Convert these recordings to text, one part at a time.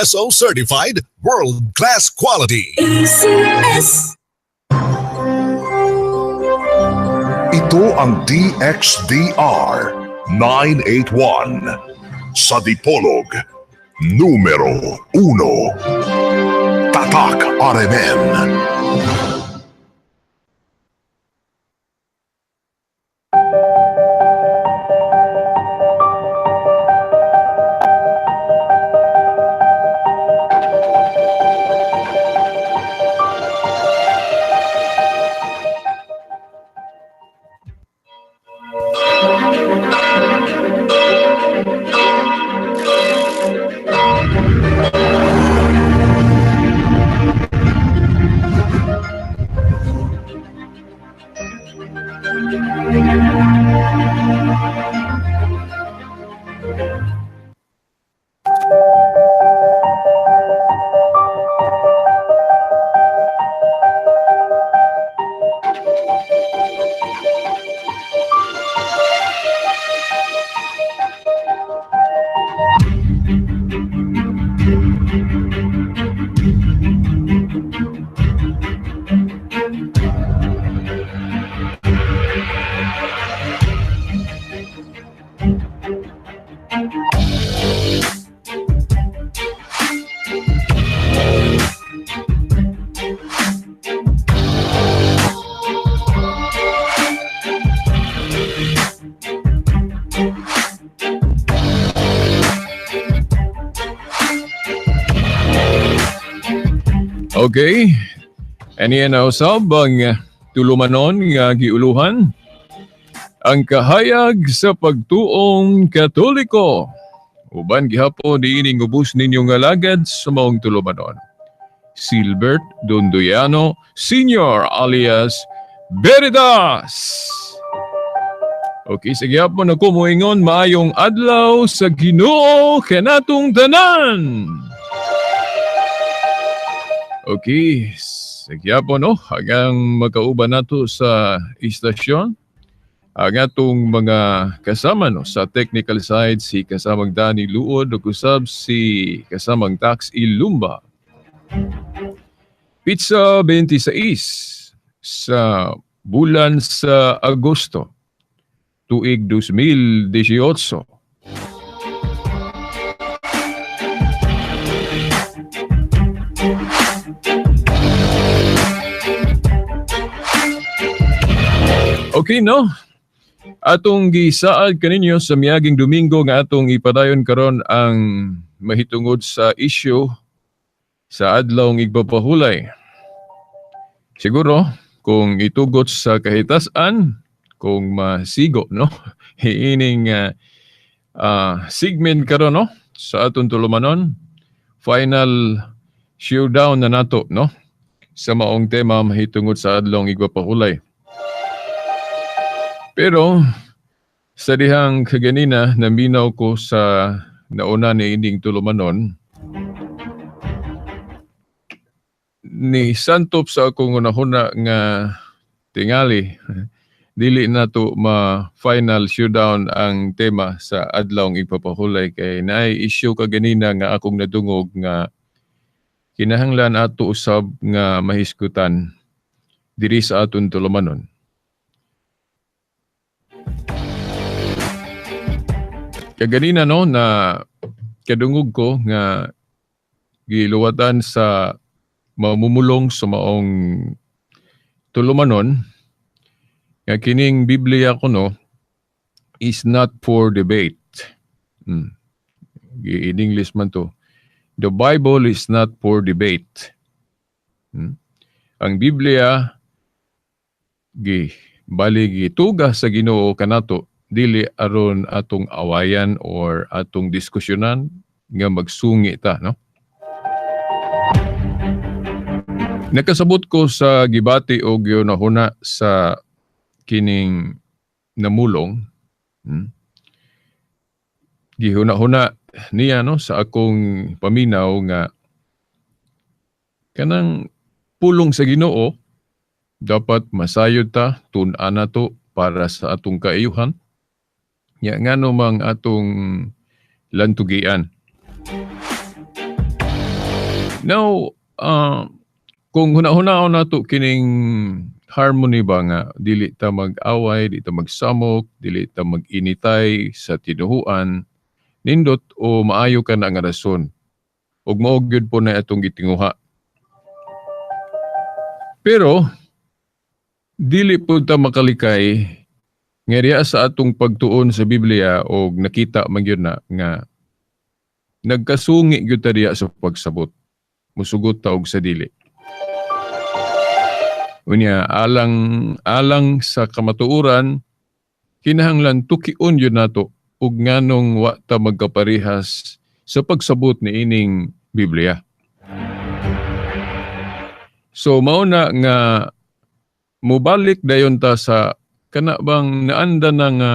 ISO certified world-class quality. ACS. Ito ang DXDR 981 sa Dipolog, numero 1. Tatak RMN. Okay. Ani na usab ang tulumanon nga giuluhan ang kahayag sa pagtuong Katoliko. Uban gihapon niining ubos ninyong alagad sa maong tulumanon. Silbert Dondoyano Sr. alias Veritas. Okay, sige hapon ako moingon maayong adlaw sa Ginoo kanatong tanan. Okay, sige po no, hanggang magkauban nato sa istasyon, ang atong mga kasama no, sa technical side si kasamang Danny Luod ug usab si kasamang Tax Ilumba. Pizza 26 sa bulan sa Agosto, tuig 2018. Okay, no? Atong gisaad kaninyo sa miaging Domingo nga atong ipadayon karon ang mahitungod sa issue sa adlawng igpapahulay. Siguro, kung itugot sa kahitasan, kung masigo, no? Ining segment karon, no? Sa atong tulumanon, final showdown na nato, no? Sa maong tema mahitungod sa adlawng igpapahulay. Pero sa dihang kaganina naminaw ko sa nauna ni ining tulumanon ni santop sa akong unahuna nga tingali dili na to ma final showdown ang tema sa adlawng igpapahulay kay naay issue kaganina nga akong nadungog nga kinahanglan ato usab nga mahisgutan diri sa aton tulumanon. Kaganina no na kadungog ko nga giluwatan sa mamumulong sa maong tulumanon nga kining Biblia kuno is not for debate. In English man to. The Bible is not for debate. Ang Biblia gi bali gituga sa Ginoo kanato dili aron atong awayan or atong diskusyonan nga magsungi ta, no? Nakasabot ko sa gibati og gihunahuna sa kining namulong. Gihuna-huna niya, no, sa akong paminaw nga kanang pulong sa Ginoo dapat masayod ta, tun-an nato para sa atong kaayuhan. Nya ngano mang atong lantugian. Now, kung huna-hunaon nato kining harmony ba nga dili ta mag-away, di ta magsamok, dili ta mag-initay sa tinuhuan, nindot o maayo ka na nga rason. Ug mao gyud po na atong gitinguha. Pero dili po ta makalikay nga diha sa atong pagtuon sa Biblia og nakita man gyud na nga nagkasungi gyud ta diha sa pagsabot. Musugot ta og sa dili. Unya, alang alang sa kamatuoran, kinahanglan tukion yun nato ug nganong wa ta magkaparehas sa pagsabot ni ining Biblia. So mao na nga mobalik dayon ta sa kana bang naanda na nga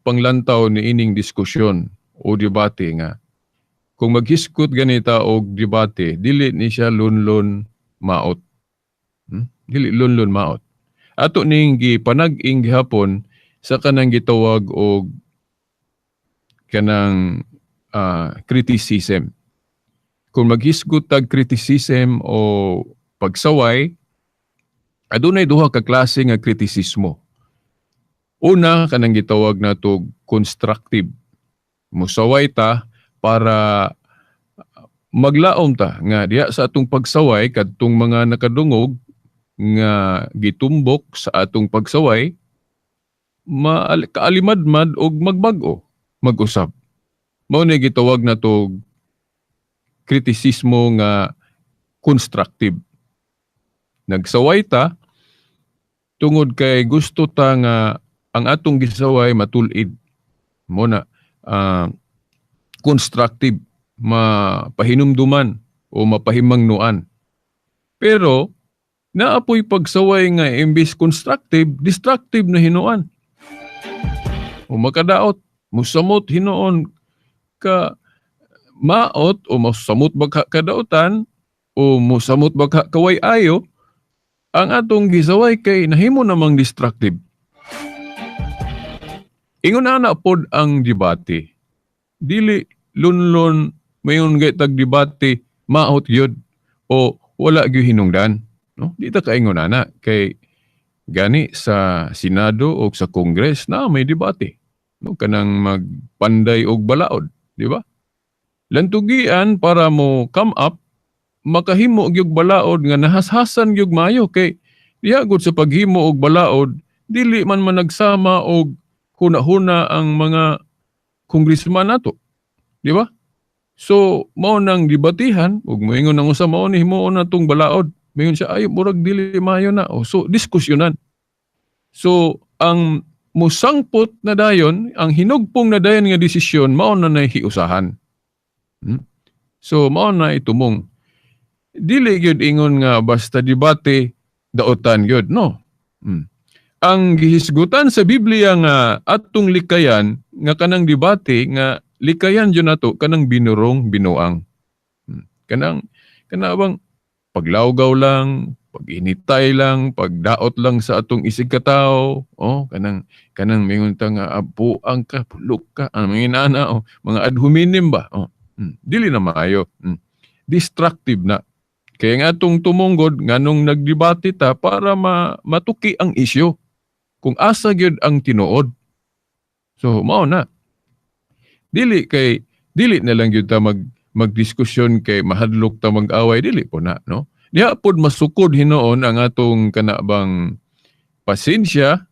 panglantaw ni ining diskusyon o debate nga kung maghisgot ganita og debate, dili ni siya lunlun maot. Dili lunlun maot. Ato ning gipanag-ing gihapon sa kanang gitawag og kanang criticism. Kung maghisgot tag criticism o pagsaway, adunay duha ka klase nga kritisismo. Una, kanang gitawag nato constructive. Musaway ta para maglaom ta nga diha sa atong pagsaway kadtong mga nakadungog nga gitumbok sa atong pagsaway kaalimadmad og magbag-o, mag-usab. Mao ni gitawag nato kritisismo nga constructive. Nagsaway ta tungod kay gusto ta nga ang atong gisaway matul-id. Mo na constructive, mapahinumduman o mapahimangnuan. Pero naapoy pagsaway nga imbis constructive, destructive na hinuon. O makadaot, musamot hinuon ka maot o musamot ba ka kadautan o musamot ba ka kaway ayo, ang atong gisaway kay nahimo namang destructive. Ingon ana pod ang debate. Dili lunlun mayon gay tag debate maot gyud o wala gyud hinungdan. No? Di ta kaingon ana kay gani sa Senado o sa Congress na may debate. No, kanang magpanday og balaod, di ba? Lantugian para mo come up makahimo gyud balaod nga nahashasan gyud maayo kay diha gud sa paghimo og balaod dili man managsama og huna-huna ang mga congressman nato. Di ba? So mao nang debatihan ug moingon ang usa, mao ni himuon natong balaod. Moingon siya, ay, murag dili maayo na. O, so diskusyonan. So ang musangpot na dayon, ang hinugpong na dayon nga desisyon mao na nahiusahan. So mao na itumong. Dili gyud ingon nga basta debate daotan gyud, no. Ang gihisgutan sa Biblia nga atong likayan nga kanang debate nga likayan jud nato kanang binurong binuang. Kanang kana bang paglawgaw lang, pag-initay lang, pagdaot lang sa atong isig katawo, oh, kanang kanang mingon ta nga abuang ka, pulok ka, ang mga inana, oh, mga ad hominem ba? Oh. Dili na maayo. Destructive na. Kaya nga atong tumunggod nganong nagdebate ta para matuki ang isyu. Kung asa gyud ang tinuod. So mao na. Dili kay dili na lang gyud ta magdiskusyon kay mahadlok ta mag-away, dili po na, no? Diha pod masukod hinuon ang atong kana bang pasensya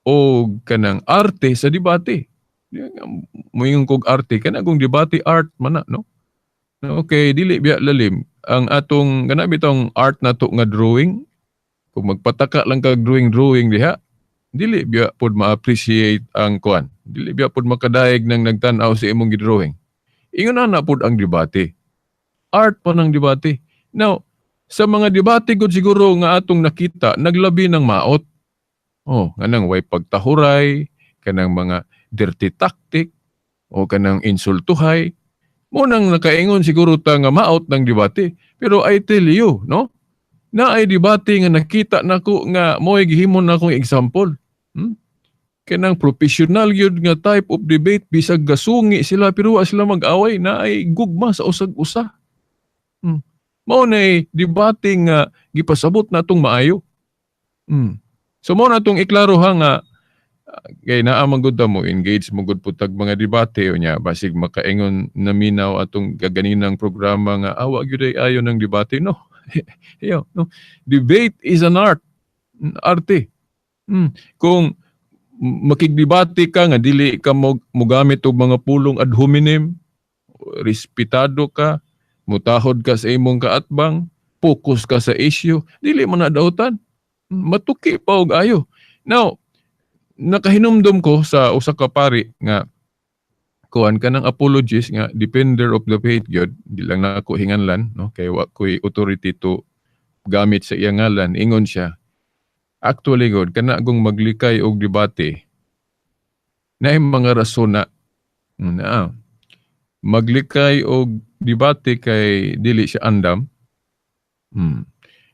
o kanang arte sa debate. Moingon kog arte kana kung debate art man na, no? Okay, dili biya lalim ang atong kana bitong art nato nga drawing. Kung magpataka lang kag drawing drawing diha, dili biya pod ma-appreciate ang kuan. Dili biya pod makadaig nang nagtan-aw sa imong gidrawing. Ingon na pod ang debate. Art pa ng debate. Now, sa mga debate gud siguro nga atong nakita, naglabi ng maot. Oh, kanang way pagtahuray, kanang mga dirty tactic, o kanang insultuhay. Mo nang nakaingon siguro ta nga maot ng debate. Pero I tell you, no? Na ay debate nga nakita nako nga mo'y gihimon na akong example. Kanang professional gyud nga type of debate, bisag gasungi sila pero wa sila mag-away, na ay gugma sa usag-usa. Mao na debate nga gipasabot natong maayo. So mao na tong iklaro ha nga kay naa man gud ta mo engage mo gud pud tag mga debate, unya basig makaingon naminaw atong gaganinang programa nga awa gyud ay ayo ng debate, no. Yo, no. Debate is an art. Arte. Kung makigdebate ka nga dili ka mo mogamit og mga pulong ad hominem, respetado ka, mutahod ka sa imong kaatbang, focus ka sa issue, dili man na dautan. Matuki pa og ayo. Now, nakahinumdom ko sa usa ka pari nga kuan kanang apologist nga defender of the faith gyud, di lang na ako hinganlan, no, kay wa ko'y authority to gamit sa iyang ngalan. Ingon siya, actually god kana kung maglikay og debate, naay mga rason na na maglikay og debate kay dili siya andam.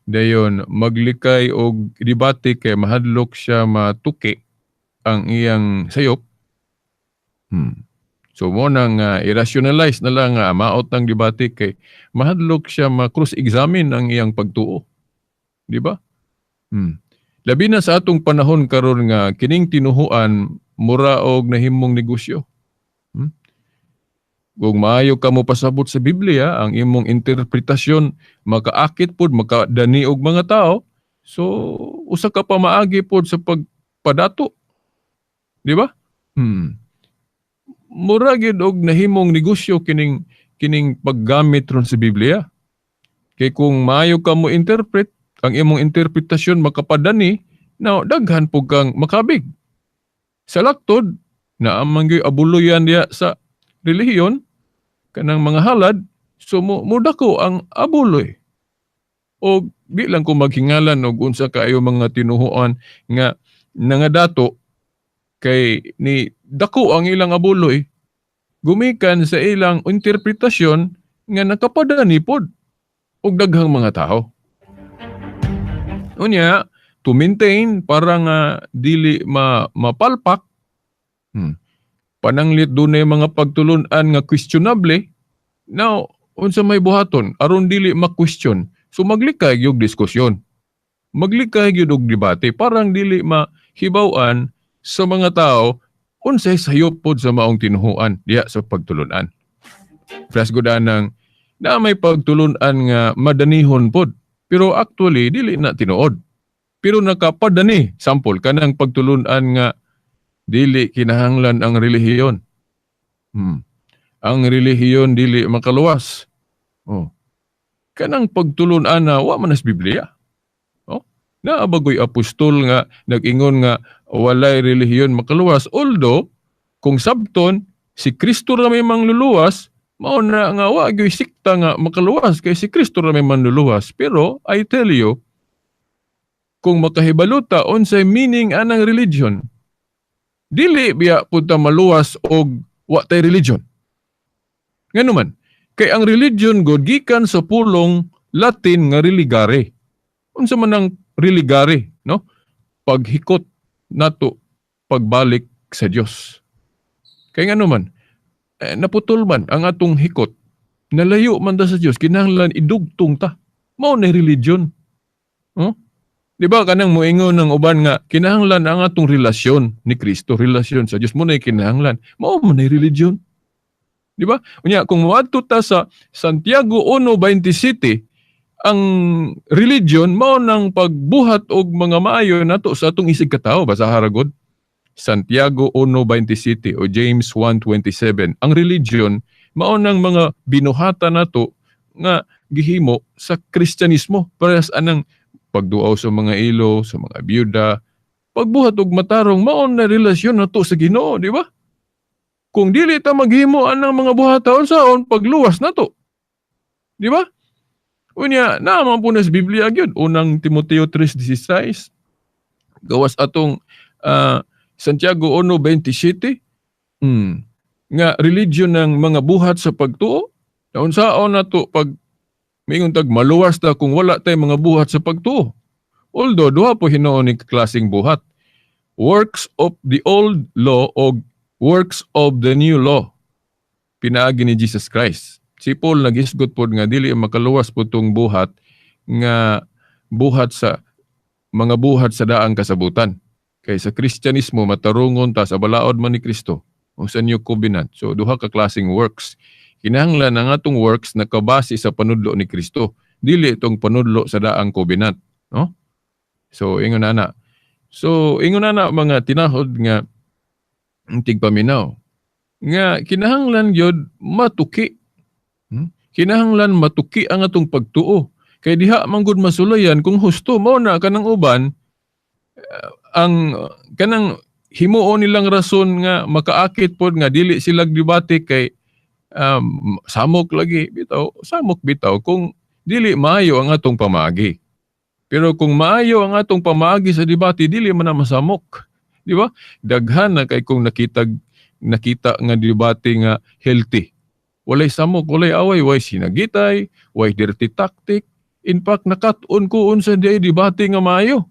Dayon maglikay og debate kay mahadlok siya matuki ang iyang sayop. So mo nang i-rationalize na lang nga maot ng debate kay mahadlok siya ma-cross-examine ang iyang pagtuo. Di ba? Labi na sa atong panahon karon nga kining tinuhuan mura og nahimong negosyo. Kung maayo ka mo pasabot sa Biblia, ang imong interpretasyon makaakit pod, makadani og mga tao, so usa ka pamaagi pod sa pagpadato. Di ba? Mura gyud og nahimong negosyo kining kining paggamit ron sa Biblia. Kay kung maayo ka mo interpret, ang imong interpretasyon makapadani, now daghan pud kang makabig. Sa laktod, naa man gyud abuluyan diya sa relihiyon, kanang mga halad, so mo mudako ang abuloy. O di lang ko maghingalan og unsa kaayo mga tinuhuan nga nangadato kay ni dako ang ilang abuloy gumikan sa ilang interpretasyon nga nakapadani pod og daghang mga tao. Unya, to maintain para nga dili mapalpak, pananglit dunay mga pagtulun-an nga questionable, now unsa may buhaton aron dili ma-question? So maglikay gyud diskusyon. Maglikay gyud og debate parang dili mahibaw-an sa mga tao unsay sayop pod sa maong tinuhuan diha sa pagtulun-an. Press gud anang na may pagtulun-an nga madanihon pod pero actually dili na tinuod. Pero nakapadani, sample kanang pagtulun-an nga dili kinahanglan ang relihiyon. Ang relihiyon dili makaluwas. Oh. Kanang pagtulun-an na wa man sa Biblia. Oh. Naa ba goy apostol nga nag-ingon nga walay relihiyon makaluwas? Although kung sabton si Kristo ra may mangluluwas, mao na nga wa gyoy sikta nga makaluwas kay si Kristo ra may manluluwas. Pero I tell you, kung makahibalo ta unsay meaning anang religion, dili biya pud ta maluwas og wa tay religion. Ngano man, kay ang religion god gikan sa pulong Latin nga religare. Unsa man ang religare, no? Paghikot nato pagbalik sa Dios. Kay ngano man, naputol man ang atong hikot, nalayo man ta sa Dios, kinahanglan idugtong ta. Mao na religion. Oh? Di ba kanang moingon ng uban nga kinahanglan ang atong relasyon ni Kristo, relasyon sa Dios mo na kinahanglan. Mao man na religion. Di ba? Unya kung moadto ta sa Santiago 1:27, ang religion mao nang pagbuhat og mga maayo nato sa atong isig katawo, basaha ra gud. Santiago 1:27 o James 1:27. Ang religion mao nang mga binuhatan nato nga gihimo sa Kristyanismo, parehas anang pagduaw sa mga ilo, sa mga byuda, pagbuhat og matarong, mao na relasyon nato sa Ginoo, di ba? Kung dili ta maghimo anang mga buhata, unsaon pagluwas nato? Di ba? Unya, naa man po na sa Biblia gyud, Unang Timoteo 3:16, gawas atong Santiago 1:27, nga religion ng mga buhat sa pagtuo. Unsaon nato pag mingon tag maluwas ta kung wala tay mga buhat sa pagtuo? Although duha po hinuon ni klaseng buhat. Works of the old law o works of the new law. Pinaagi ni Jesus Christ. Si Paul nagisgot pod nga dili makaluwas po tong buhat nga buhat sa mga buhat sa daang kasabutan. Kay sa Kristyanismo matarungon ta sa balaod man ni Kristo o sa New Covenant. So duha ka klaseng works. Kinahanglan ang atong works nakabase sa panudlo ni Kristo. Dili itong panudlo sa daang covenant, no? So ingon ana. So ingon ana mga tinahod nga tigpaminaw nga kinahanglan gyud matuki. Kinahanglan matuki ang atong pagtuo. Kay diha man gud masulayan kung husto mao na kanang uban ang kanang himuon nilang rason nga makaakit pod nga dili sila debate kay samok lagi bitaw, samok bitaw kung dili maayo ang atong pamaagi. Pero kung maayo ang atong pamaagi sa debate, dili man na masamok. Di ba? Daghan na kay kung nakita nga debate nga healthy. Walay samok, walay away, way sinagitay, way dirty tactic. In fact, nakat-on ko unsa di debate nga maayo.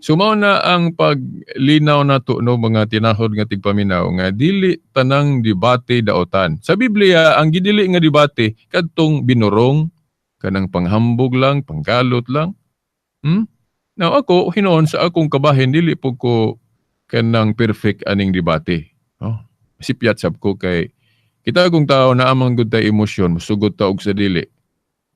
So mao na ang paglinaw nato no mga tinahod nga tigpaminaw nga dili tanang debate daotan. Sa Biblia ang gidili nga debate kadtong binurong, kanang panghambog lang, pangkalot lang. Now ako hinuon sa akong kabahin dili pud ko kanang perfect aning debate. Oh, sipyat sab ko kay kita kung tao na amang gud tay emosyon, musugot ta og sa dili.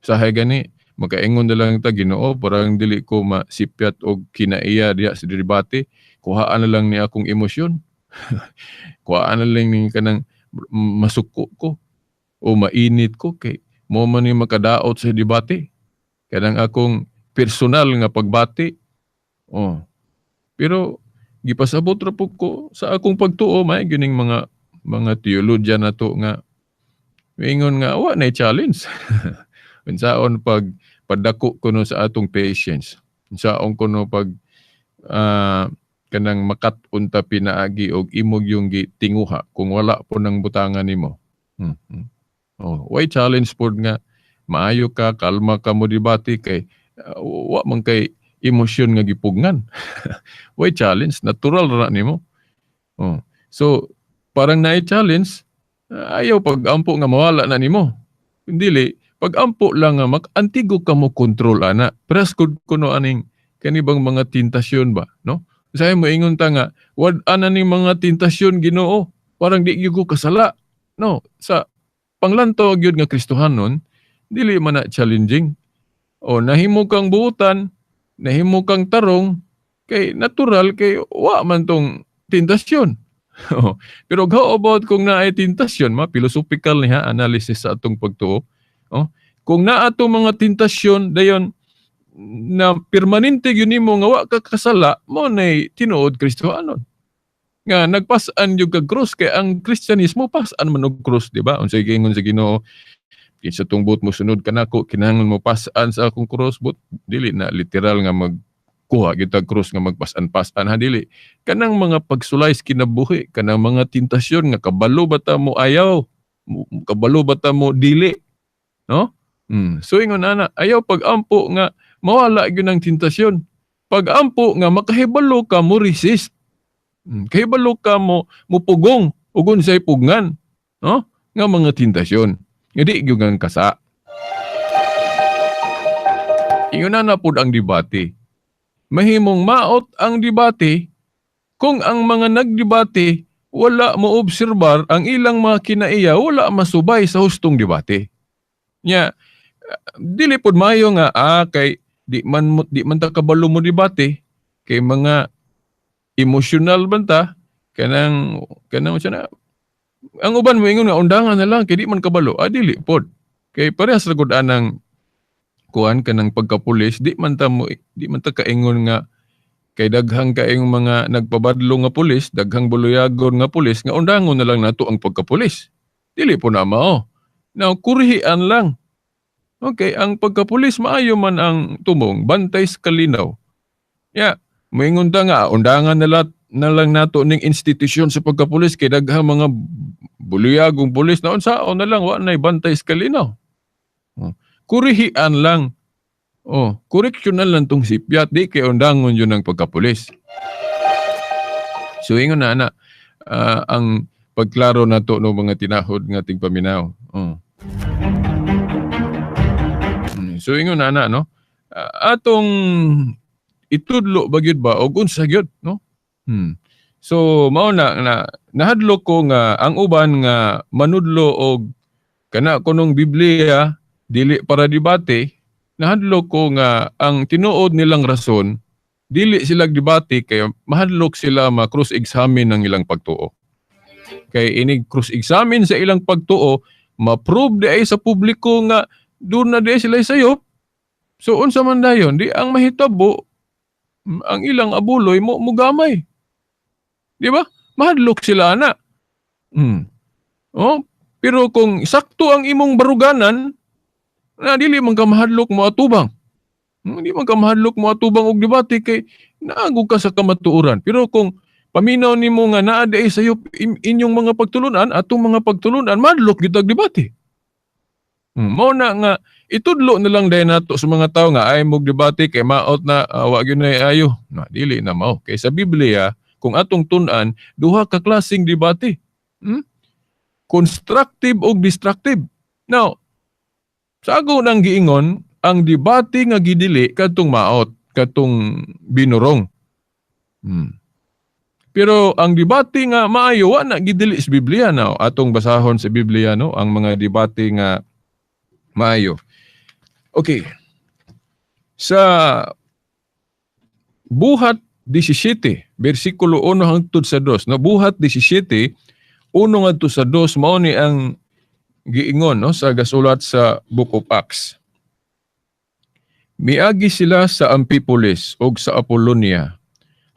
Sahay gani makaingon na lang ta Ginoo, parang dili ko masipyat og kinaiya diha sa debate, kuhaan na lang ni akong emosyon. Kuhaan na lang ni kanang masuko ko o mainit ko kay mo man ni makadaot sa debate. Kanang akong personal nga pagbati. Oh. Pero gipasabot ra pud ko sa akong pagtuo may gining mga theologian nato nga moingon nga wa nay challenge. Unsaon pag padako kuno sa atong patience. Unsaon kuno pag kanang makat-on ta pinaagi og imog yung gitinguha kung wala po nang butangan nimo. Oh, way challenge pod nga maayo ka, kalma ka mo debate kay wa man kay emosyon nga gipugnan. Way challenge, natural ra nimo. Oh. So parang naay challenge, ayaw pag-ampo nga mawala na nimo. Dili pag-ampo lang nga mag-antigo ka mo kontrol ana. Preskod kuno aning kanibang mga tentasyon ba, no? Say mo ingon ta nga wad ana ning mga tentasyon Ginoo, parang di gyud ko kasala. No, sa panglantaw gyud nga Kristohanon, dili man na challenging. O nahimo kang buutan, nahimo kang tarong, kay natural kay wa man tong tentasyon. Pero how about kung naay tentasyon, ma philosophical niya analysis sa atong pagtuo. Oh, kung naa atong mga tentasyon dayon na permanente gyud nimo nga wa ka kasala, mo nay tinuod Kristohanon. Nga nagpas-an gyud kag krus kay ang Kristyanismo pas-an man og krus, di ba? Unsay giingon sa Ginoo, kinsa tong buot mo sunod kanako, kinahanglan mo pas-an sa akong krus, but dili na literal nga magkuha gyud tag krus nga magpas-an-pas-an ha, dili. Kanang mga pagsulay sa kinabuhi, kanang mga tentasyon nga kabalo ba ta mo ayaw, kabalo ba ta mo dili, no? So ingon ana, ayaw pag-ampo nga mawala gyud ang tentasyon. Pag-ampo nga makahibalo ka mo resist. Kahibalo ka mo mupugong ug unsay pugnan, no? Nga mga tentasyon. Nga di gyud ang kasa. Ingon ana pud ang debate. Mahimong maot ang debate kung ang mga nagdebate wala moobserbar ang ilang mga kinaiya, wala masubay sa hustong debate. Nya dili pud maayo nga kay di man ta kabalo mo debate kay mga emosyonal man ta kanang siya na ang uban mo ingon nga undangan na lang kay di man kabalo, dili pod kay parehas ra gud anang kuan kanang pagkapulis, di man ta kaingon nga kay daghang kaayong mga nagpabadlong nga pulis, daghang buluyagon nga pulis nga undangon na lang nato ang pagkapulis. Dili po na mao. Now kurihian lang. Okay, ang pagkapulis maayo man ang tumong, bantay sa kalinaw. Ya, moingon ta nga undangan na lang nato ning institusyon sa pagkapulis kay daghang mga buluyagong pulis na unsaon na lang wa nay bantay sa kalinaw. Oh, kurihian lang. Oh, correctional lang tong sipyat, di kay undangon yun ang pagkapulis. So ingon na ana, ang Pagklaro nato no mga tinahod nga tigpaminaw. Oh. So ingon na na, no? Atong itudlo ba gyud ba og unsa gyud, no? So mao na na nahadlok ko nga ang uban nga manudlo og kana kunong Biblia dili para debate, nahadlok ko nga ang tinuod nilang rason dili sila debate kay mahadlok sila ma-cross examine ang ilang pagtuo. Kay inig cross examine sa ilang pagtuo, ma-prove di ay sa publiko nga doon na di ay sila sayop. So unsa man dayon, di ang mahitabo ang ilang abuloy mo mugamay. Di ba? Mahadlok sila ana. Oh, pero kung sakto ang imong baruganan, na dili man ka mahadlok mo atubang. Di man ka mahadlok mo atubang og debate kay naagog ka sa kamatuoran. Pero kung paminaw nimo nga naa di ay sayop inyong mga pagtulunan, atong mga pagtulunan, mahadlok gyud og debate. Mao na nga itudlo na lang dayon nato sa mga tawo nga ay mog debate kay maot na wa gyud nay ayo. Na dili na mao. Kay sa Biblia, kung atong tun-an, duha ka klaseng debate. Constructive og destructive. Now, sa ako nang giingon, ang debate nga gidili kadtong maot, kadtong binurong. Pero ang debate nga maayo wa na gidili sa Biblia. Now, atong basahon sa Biblia, no, ang mga debate nga maayo. Okay. Sa Buhat 17, bersikulo 1 hangtod sa 2, no? Buhat 17, 1 ngadto sa 2, mao ni ang giingon, no, sa gasulat sa Book of Acts. Miagi sila sa Amphipolis ug sa Apollonia,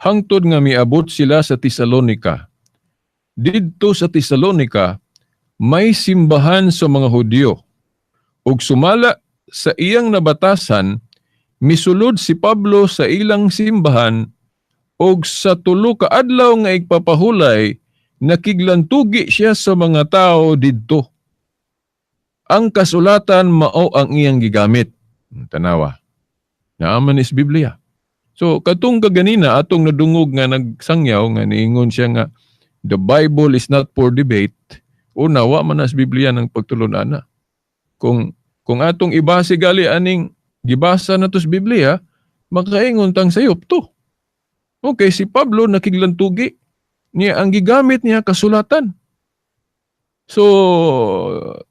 hangtod nga miabot sila sa Tesalonica. Didto sa Tesalonica, may simbahan sa mga Hudyo. Ug sumala sa iyang nabatasan, misulod si Pablo sa ilang simbahan ug sa 3 ka adlaw nga igpapahulay, nakiglantugi siya sa mga tao didto. Ang kasulatan mao ang iyang gigamit. Tanawa. Naaman is Biblia. So katong kaganina atong nadungog nga nagsangyaw nga niingon siya nga the Bible is not for debate. Una, wa man nas Biblia ng pagtulunan na. Kung atong ibase gali aning gibasa na to sa Biblia, makaingon tang sayop to. Okay, si Pablo nakiglantugi niya, ang gigamit niya kasulatan. So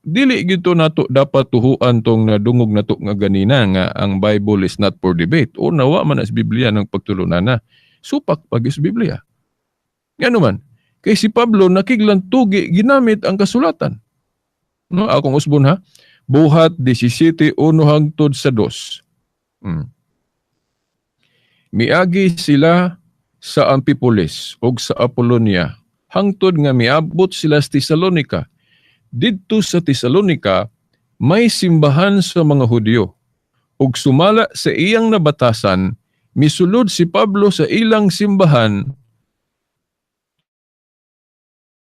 dili gito nato dapat tuhuan tong nadungog nato nga ganina nga ang Bible is not for debate. Una, wa man as Biblia ng pagtulunan na. Supak pag is Biblia. Ngano man? Kay si Pablo nakiglantugi ginamit ang kasulatan. No, akong usbon ha. Buhat 17:1 hangtod sa 2. Miagi sila sa Amphipolis ug sa Apollonia, hangtod nga miabot sila sa Tesalonica. Didto sa Tesalonica, may simbahan sa mga Hudyo. Ug sumala sa iyang nabatasan, misulod si Pablo sa ilang simbahan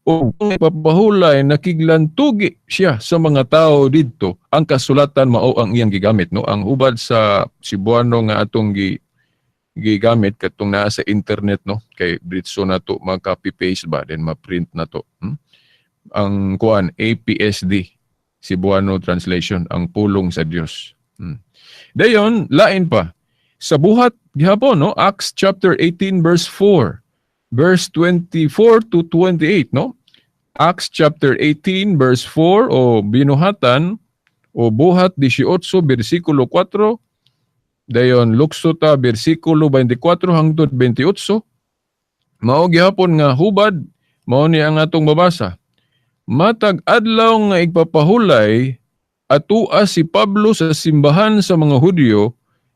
ug ipapahulay nakiglantugi siya sa mga tao didto. Ang kasulatan mao ang iyang gigamit, no? Ang hubad sa Cebuano nga atong gigamit katong naa sa internet, no, kay diretso na to ma-copy paste ba, then ma-print na to. Ang kuan APSD Cebuano translation, ang pulong sa Dios. Dayon lain pa sa Buhat gihapon, no, Acts chapter 18 verse 4, verse 24 to 28, no? Acts chapter 18 verse 4 o Binuhatan o Buhat 18 bersikulo 4, dayon lukso ta bersikulo 24 hangtod 28. Mao gihapon nga hubad, mao ni ang atong mabasa. Matag adlaw nga igpapahulay, atua si Pablo sa simbahan sa mga Hudyo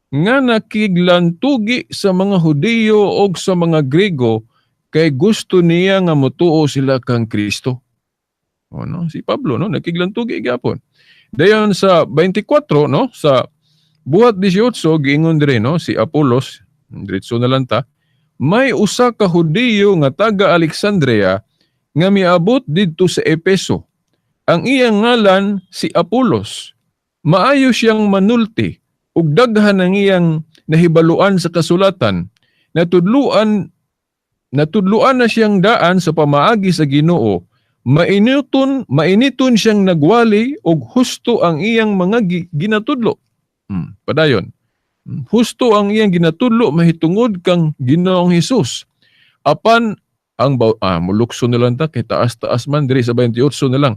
nga nakiglantugi sa mga Hudiyo og sa mga Grego kay gusto niya nga motuo sila kang Kristo. O, no, si Pablo, no, nakiglantugi gyapon. Dayon sa 24, no, sa Buhat 18 giingon dire, no, si Apolos, diretso na lang ta, may usa ka Hudiyo nga taga Alexandria nga miabot didto sa Epeso. Ang iyang ngalan si Apolos. Maayo siyang manulti ug daghan ang iyang nahibaluan sa kasulatan. Natudluan na siyang daan sa pamaagi sa Ginoo. Mainiton siyang nagwali og husto ang iyang mga ginatudlo. Padayon. Husto ang iyang ginatudlo mahitungod kang Ginoong Hesus. Apan ang mulukso na lang ta kay taas-taas man diri sa 28 na lang.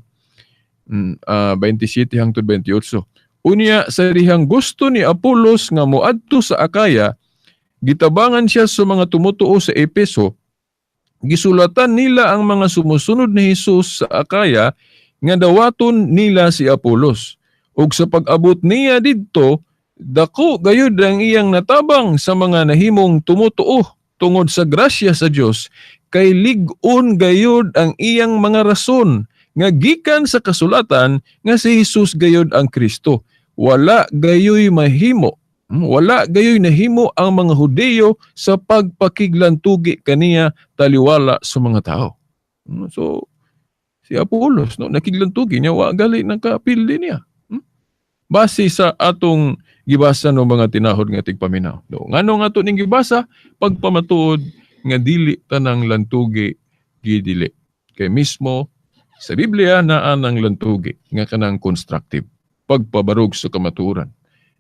27 hangtod 28. Unya sa dihang gusto ni Apolos nga moadto sa Akaya, gitabangan siya sa mga tumutuo sa Epeso. Gisulatan nila ang mga sumusunod ni Hesus sa Akaya nga dawaton nila si Apolos. Ug sa pag-abot niya didto, dako gayud ang iyang natabang sa mga nahimong tumutuo tungod sa grasya sa Dios, kay lig-on gayud ang iyang mga rason nga gikan sa kasulatan nga si Hesus gayud ang Kristo. Wala gayoy mahimo. Wala gayoy nahimo ang mga Hudeyo sa pagpakiglantugi kaniya taliwala sa mga tao. So si Apolos, no, nakiglantugi niya, wa gali nakapildi niya. Base sa atong gibasa no mga tinahod nga tigpaminaw. No, ngano nga ato ning gibasa? Pagpamatuod nga dili tanang lantugi gidili. Kay mismo sa Biblia naa nang lantugi nga kanang constructive, pagpabarog sa kamatuoran.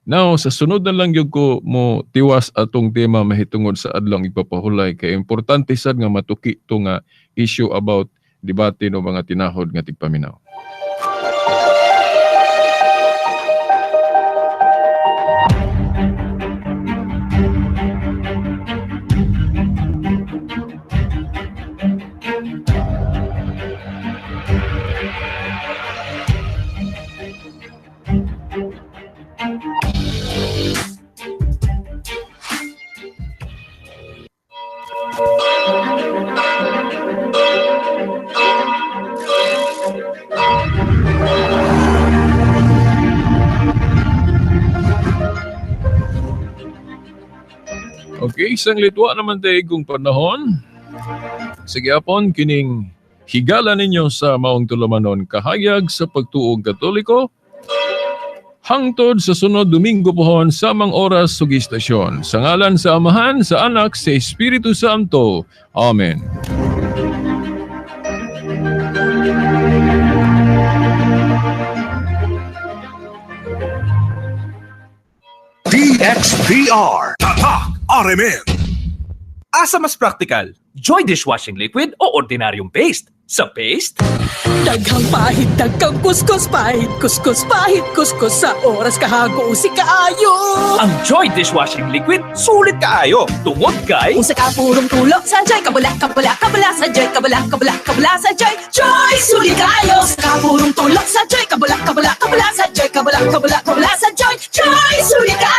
Now, sa sunod na lang gyud ko mo tiwas atong tema mahitungod sa adlong ipapahulay kay importante sad nga matuki to nga issue about debate no mga tinahod nga tigpaminaw. Okay, isang litwa naman tayo kung panahon. Sige apon, kining higala ninyo sa maong tulumanon, kahayag sa pagtuog Katoliko. Hangtod sa sunod Domingo pohon, samang oras ug istasyon. Sa ngalan sa Amahan, sa Anak, sa Espiritu Santo. Amen. DXDR Tatak RMN. Asa mas praktikal? Joy dishwashing liquid o ordinaryong paste? Sa paste? Daghang pahid, daghang kuskus, pahid, kuskus, pahid, kuskus. Sa oras kahago, si kaayo. Ang Joy dishwashing liquid, sulit kaayo. Tungod kay Usa ka purong tulo sa Joy, kabula, kabula, kabula sa Joy, kabula, kabula, kabula sa Joy. Joy, sulit kaayo. Usa ka purong tulo sa Joy, kabula, kabula, kabula sa Joy, kabula, kabula, kabula sa Joy. Joy, sulit kaayo.